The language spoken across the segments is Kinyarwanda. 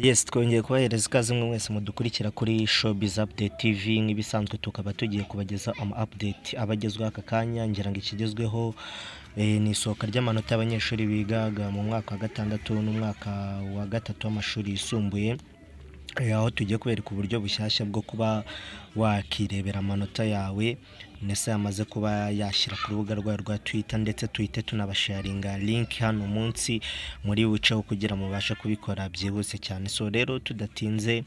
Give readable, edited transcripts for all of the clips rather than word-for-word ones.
Yes, twongeye kubahereza ikaze mwe mwese mudukurikira kuri Showbiz Update TV. Nk'ibisanzwe, tukaba tugiye kubageza ama update aba agezweho aka kanya. Ngira ngo ikigezweho ni isohoka ry'amanota y'abanyeshuri bigaga mu mwaka wa gatandatu n'umwaka wa gatatu w'amashuri yisumbuye, aho tugiye kubereka uburyo bushyashya bwo kuba wakirebera amanota yawe NESA yamaze kuba yashyira ku rubuga rwayo rwa Twitter, ndetse tuhite tunabasharinga link hano munsi muri buceho kugira mubashe kubikora byihuse cyane. So rero tudatinze,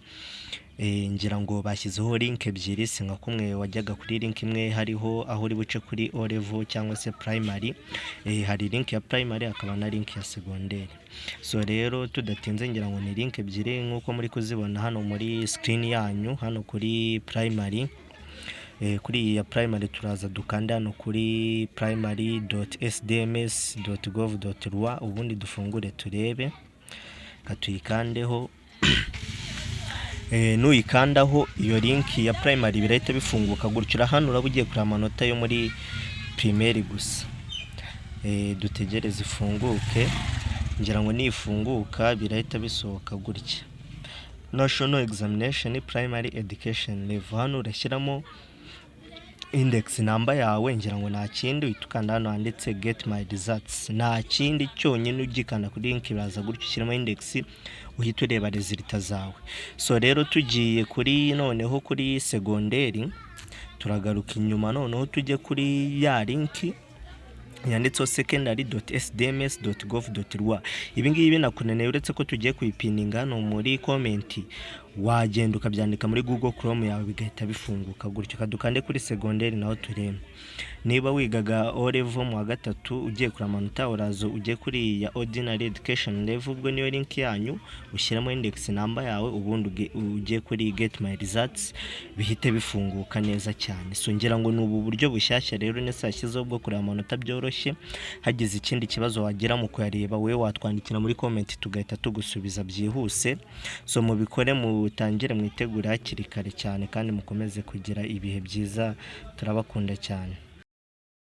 ngira ngo bashyizeho link ebyiri. Si nka kumwe wajyaga kuri link imwe hariho aho uri buce kuri O level cyangwa se primary. Hari link ya primary, hakaba na link ya segonderi. So rero tudatinze, ngira ngo ni link ebyiri nk'uko muri kuzibona hano muri screen yanyu. Hano kuri primary, kuri iyi ya primary, turaza dukanda hano kuri primary.sdms.gov.rw, ubundi dufungure turebe. Katuyikandeho. Nuyikandaho iyo link ya primary, birahita bifunguka gutyo. Hano uraba ugiye kureba amanota yo muri primaire gusa. Dutegereze ifunguke. Ngira ngo nifunguka birahita bisohoka gutya: National Examination, Primary Education Level. Hano urashyiramo index number yawe. Ngira ngo nta kindi, uhita ukanda hano handitse "Get my results". Nta kindi cyonyine, ugikanda kuri link biraza gutyo, ushyiramo index, uhita ureba results zawe. So rero tugiye kuri noneho kuri segonderi, turagaruka inyuma noneho tujye kuri ya link yanditseho secondary.sdms.gov.rw. Ibi ngibi binakunaniye, uretse ko tugiye kuyipininga hano muri comment, wagenda ukabyandika muri Google Chrome yawe bigahita bifunguka gutyo. Kadukande kuri segonderi naho turebe. Niba wigaga O level mu wa gatatu, ugiye kureba amanota, uraza ujye kuri ya ordinary education level, ubwo niyo link yanyu, ushyiramo index number yawe, ubundi ujye kuri "Get my results", bihite bifunguka neza cyane. So ngira ngo ni ubu buryo bushyashya rero NESA yashyizeho bwo kureba amanota byoroshye. Hagize ikindi kibazo wagira mu kuyareba, wowe watwandikira muri comment tugahita tugusubiza byihuse. So mubikore, mutangire mwitegure hakiri kare cyane, kandi mukomeze kugira ibihe byiza. Turabakunda cyane.